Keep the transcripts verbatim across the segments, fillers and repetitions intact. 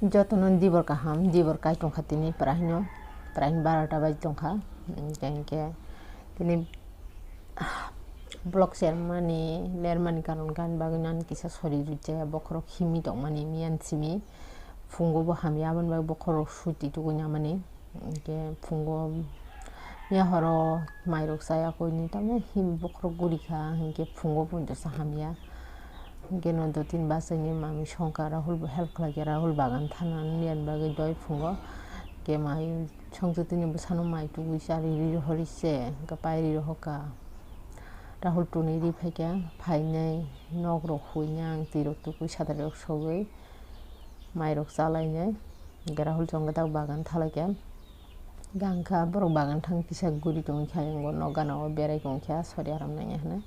Jotono dibor kaham, dibor kai tongkha tini praino, prain barota bai tongkha. Hinkhe, hinkhe tini vlog sermani, lermani karon khe ani bagwi nani kisa sori rwchaya, bokhorok himwi tongmani miyan simi. Phungo bo hamya, aboni bagwi bokhorok suti tugui namani. Hinkhe phungo miya horo mairok chaya koini, tamni him bokhorok gurikha, hinkhe phungo bo dosa hamya. Hinkhe no do tin bachaini mami songkha, Rahul bo help khlaikha, Rahul bagan thana nini bagwi doi phungo. Hinkhe mai songchwtwini bwsano mai tugui cha ri ri rohori se, hinkhe pai ri rohorkha. Rahul tuni ri phaikha, phainai nok rok huinai ang twi rok tugui sadari rok sogwi. Mairok chalainai, hinkhe Rahul chwng khe tak bagan thalaikha. Gangkha borok bagan thang kisa guri tongkha, ayang bo nok gana o berai tongkha, sori aram nangya hinwi.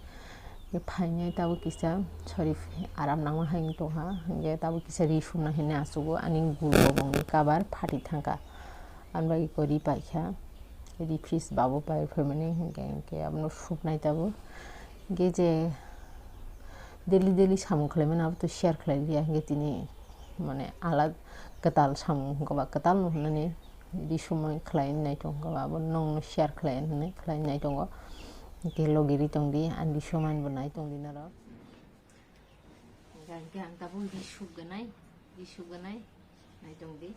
Hinkhe phainai tabuk kisa sori aram nangma hai wng tongkha, hinkhe tabuk kisa ri sumna hinwi achugo, ani gul bongni kabar phati thangkha. Ani bagwi khe ri paikha, ri fridge babo pai phaimani, hinkhe, hinkhe abono supnai tabuk. Hinkhe je daily daily samung khlaimani abo to share khlai liya, hinkhe tini mane alak kwtal samung hwnkhe ba kwtal no hwnani ri sumui khlai nai tongkha ba abo nongno share khlai hwnwi khlai nai tongo. Hinkhe logi ri tongdi, ani ri sumani bo nai tongdi norok. Hinkhe ang tabuk ri sukgwnai, ri sukgwnai, nai tongdi.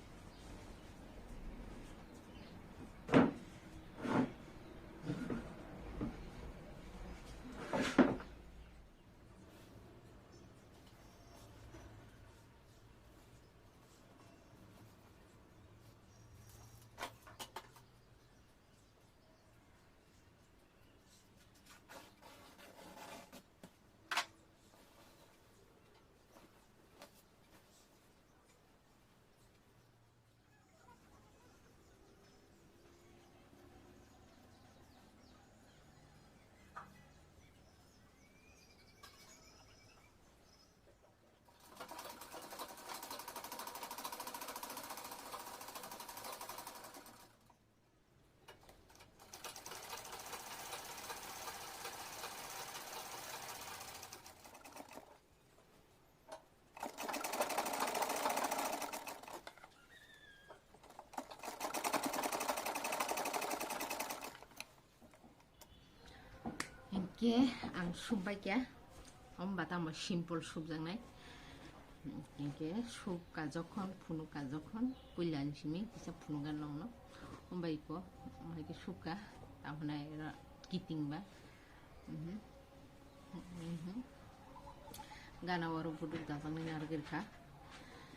Hinkhe ang sukbaikha, omo ba tamo simple sukjaknai. Hinkhe sukha jokhon, phunukha jokhon, puila ni simi kisa phunukha nokno. Omo bai khe, omo hai khe sukha, tamo nai kiting ba. Mhm. Mhm. Gana oro buduk dajaknai narwk rikha.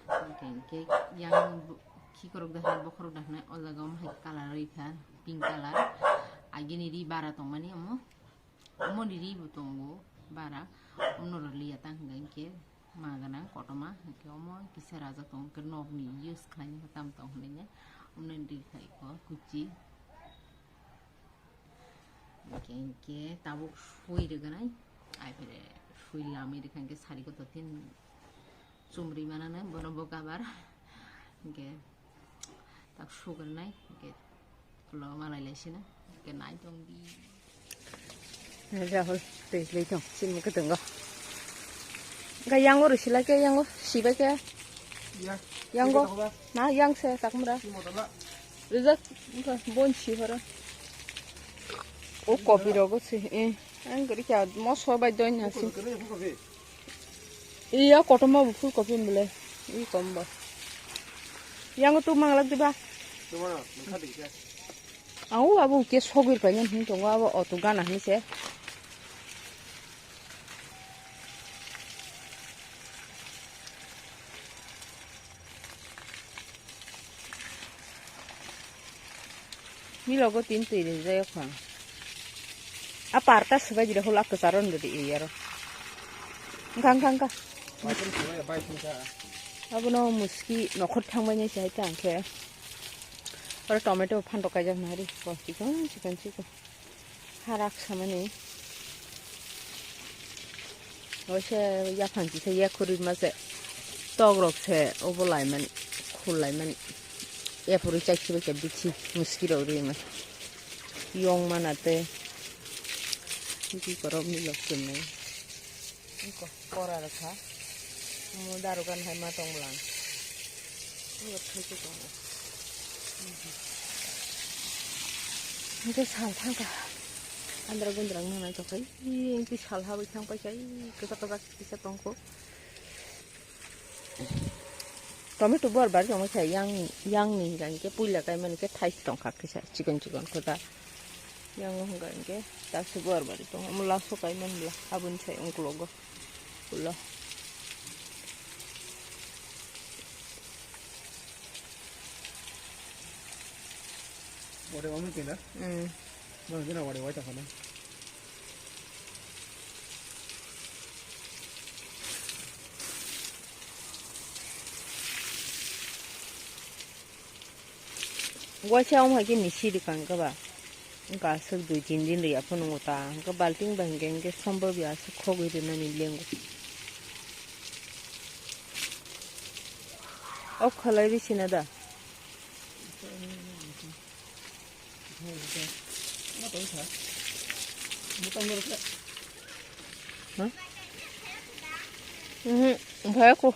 Hinkhe, hinkhe yang bu-, khikorok dakhna, bokhorok dakhna, o jaga omo hai colour rikha, pink colour. Agini ri bara tongmani omo. Omoni ri bo tongo bara. Omno rw liya ta hwnkha hinkhe ma gwnang kotorma. Hinkhe omo kisa raja tongo, hinkhe nokni use khlaina tam tong hwnwi. Omoni ri khai kho kuchi. Hinkhe, hinkhe tabuk sui rwgwnai. Ai phere sui lamwi rwkha hinkhe sari kotor tin chumri mananai bono bo kabar. Hinkhe tak sugrwnai hinkhe ulo malai laisina hinkhe nai tongdi. Rahul twi lwi tong sini kwtwngo. Hinkhe yango rwsilai khe yango sibai khe. Ya. Yango. Sini kotor ba? Na yang se takmra. Sini motor la. Rijak wngkha bon si horo. O kopi rogo se, eh. Ang gari kya mo so bai doin hasi. Iya kotorma bo full kopi bole. I kom ba. Yang tu manglak diba? Ang o abo ke sogir pa nyen hin tongo abo oto gana hin se. Milogo tin twi rijak kha. A parta swbai jira hula kwcharo nw ri iyaro. Wngkha, wngkha, wngkha. Abono muski nokhor thangbai nai se hai ta hwnkhe. Oro tomato phan rok kaijak nai ri. Bo chikon, chikon, chikon. Harak samani. Waisa yaphang kisa yakhurwi mase. Tok rok se obo laiman, khul laiman. Yaphurwi chai khibai khe bithi muski rok ri ma. Yong mana te. Bithi korok ni lok chumnai. Iko kora rok kha. Mo daru gan hai ma tong bwlang. Hwnkhe sal thangkha. Andra gundra wngna nai tongkha. Ih, engti sal habai thang paikha. Ih, kwchak kwchak kisa tongkho. Tomato bor bari tongma khe yang, yang ni hingka hinkhe puila kaimani khe thais tongkha kisa chikon chikon khe da. Yang o hingka hinkhe ta se bor bari tongo. Omo last o kaimani bwla aboni sai ungkulugo. Ulo. Wade wamung kena? Hmm. Mana kena wade wai takana? Waisa wng hai khe ni siri kang khe ba. Wngkha aswk dui tin din rwya phano wngkha ta. Hwnkhe balting bai hinkhe, hinkhe sombor ya aswk khogwi rwnani lengo. Off khalai rw sina da? Huh? Mhm, bhai ko.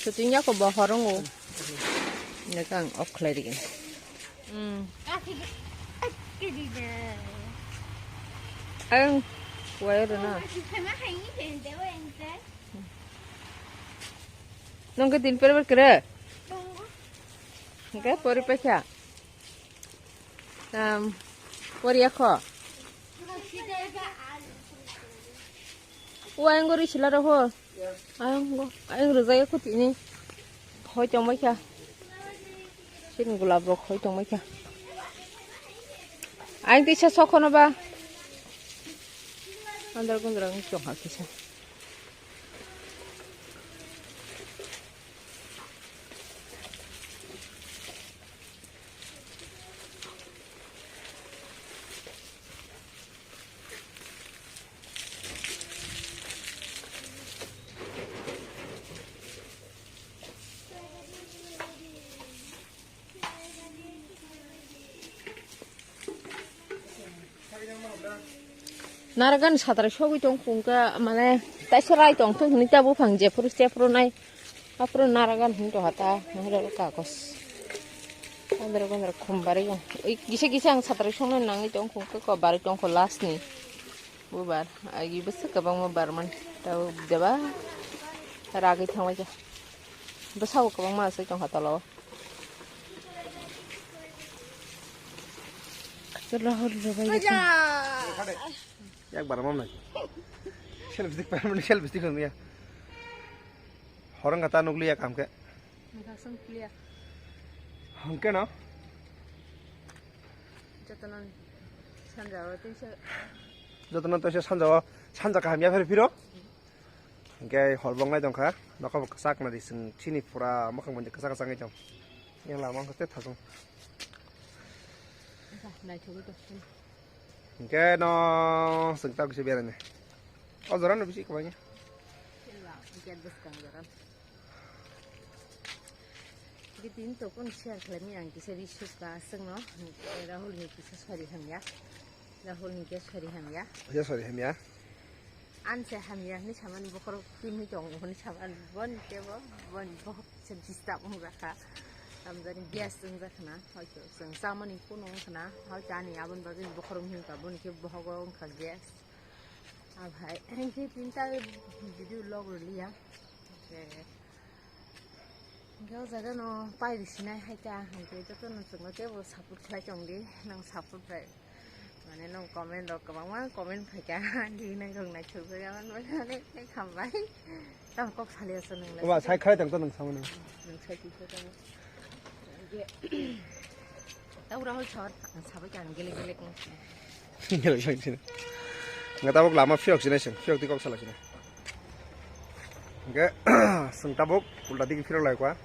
Shooting ya ko bahar ngo. Nekang off khalai rigin. Hmm. Ayang, wire na. Nung ke din per per kere. Oke, pori pekya. Um, pori ako. Wa engori sila roho. Ayang go, ayang rwjak ya kutini. Hoi tongbai kha. Sin gulab rok hoi tongbai kha. Ayang tisa sokhono ba. Andar gundra wng tongkha kisa. Naragan satrai sogwi tong khungkha, mane, taisa rai tong thung hwnwi ta buphang jephuru sephuru nai, aphuru naragan hwn tongkha ta, nahoro kagos. Andro gondro khum barwi kisa kisa ang satrai songnai nangwi tong khungkha, ko barwi tong kho last ni bubar, agi bwswk kwbangma barman, ta beba ragwi thangbai kha, bwsao kwbangma aswk tongkha tola o. Rahul Robai. Yak bara mam nai. Selfie stick, permanent selfie stick hwnwi ya. Horong kata nukliya kam khe. Hwnkhe no. Jotono sanja o teisa. Jotono teisa sanja o, sanja kaham ya phero phiro. Hwnkhe hor bo wngnai tongkha, nokhorbo kwchak nadi chwng chini pura mwkhang bai kwchak kwchak wngwi tong. Yang lama wngkha tei thajong. Naithogwi tong. Hwnkhe no chwng tabukhe beraina. O jora no bisi kwbangya. Gate bwskang jora. Gate ni tokon share khlaimani ang kisa request ba aswkno. Rahul ni kisa sorry hamya. Rahul ni kisa sorry hamya. Kisa sorry hamya. Anse hamya hinwi samani bokhorok twimwi tongo hinwi samani boni tebo boni bokhorok se disturb wngjakha. Tamjani gas wngjakha na hoito chwng chamani kunu wngkha na hoito ani aboni bagwi bokhorok wngkha boni khe bohogo wngkha gas. Abhai hinkhe tinta video log rwliya. Hwnkhe o jaga no pairi sinai hai ta, hwnkhe joto no chwngno teibo support khlai tong di, nang support bai. Mane nang comment rok kwbangma comment khai kha, di nang rok naithok jaga man mane hambai. Tamo kok sali aso nang. Oba sai khai tong to nang samani. Nang sai tong to. Hwnkhe ta ura hol sor sabai kha ang gele gele kong. Gele gele sini. Nga tabuk lama phirok sini sing, phirok di kok sala sini. Hingke, chwng tabuk ulta digi phirok lai kha.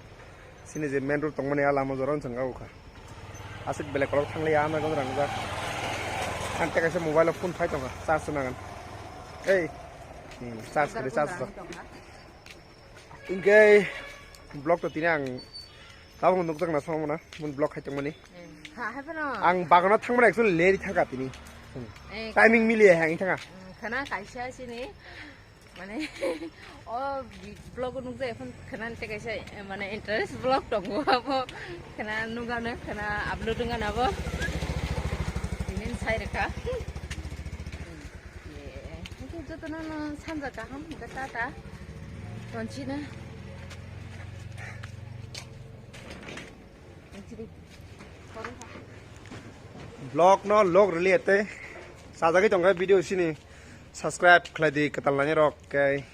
Chini je main road tongmani a lama jora wng chwng kha. Aswk belek kolok thang liya, ama gonda wngjak. Ang tei kaisa mobile o phone phai tongkha, charge se nangan. Ei, hmm, charge kari, charge rok. Hingke, vlog to tini ang tabuk nukjak na sama na, mun vlog khai tongmani. Ang bagano thangmani actually leri thangkha tini. Timing miliya hai ang thangkha. Khana kaisa sini. Mane o vlog o nukjai phone khna te kaisa, eh, mane interest vlog tongo abo khna nugano khna upload wngano abo. Tinin sai rwkha. Ye, hwnkhe jotono no sanja kaham hwnkhe tata. Tonchina. Vlog no log rwliya tei sajagwi tongkha video sini subscribe khlai di kwtal nai rok kei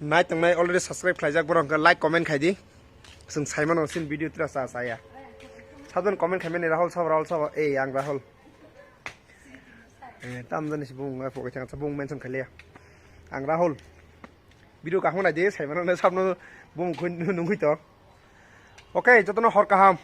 nai tongnai already subscribe khlaijak borok hwnkhe like comment khai di. Chwng saimano sin video tira sa saya. Sabon comment khaimani Rahul sabo, Rahul sabo, ei ang Rahul. Eh, tam jani si bung, eh, pokok chang, bung mention khailiya. Ang Rahul. Video kahung nai de, saimano na sabno bung khun nungui to. Okay, jotono hor kaham.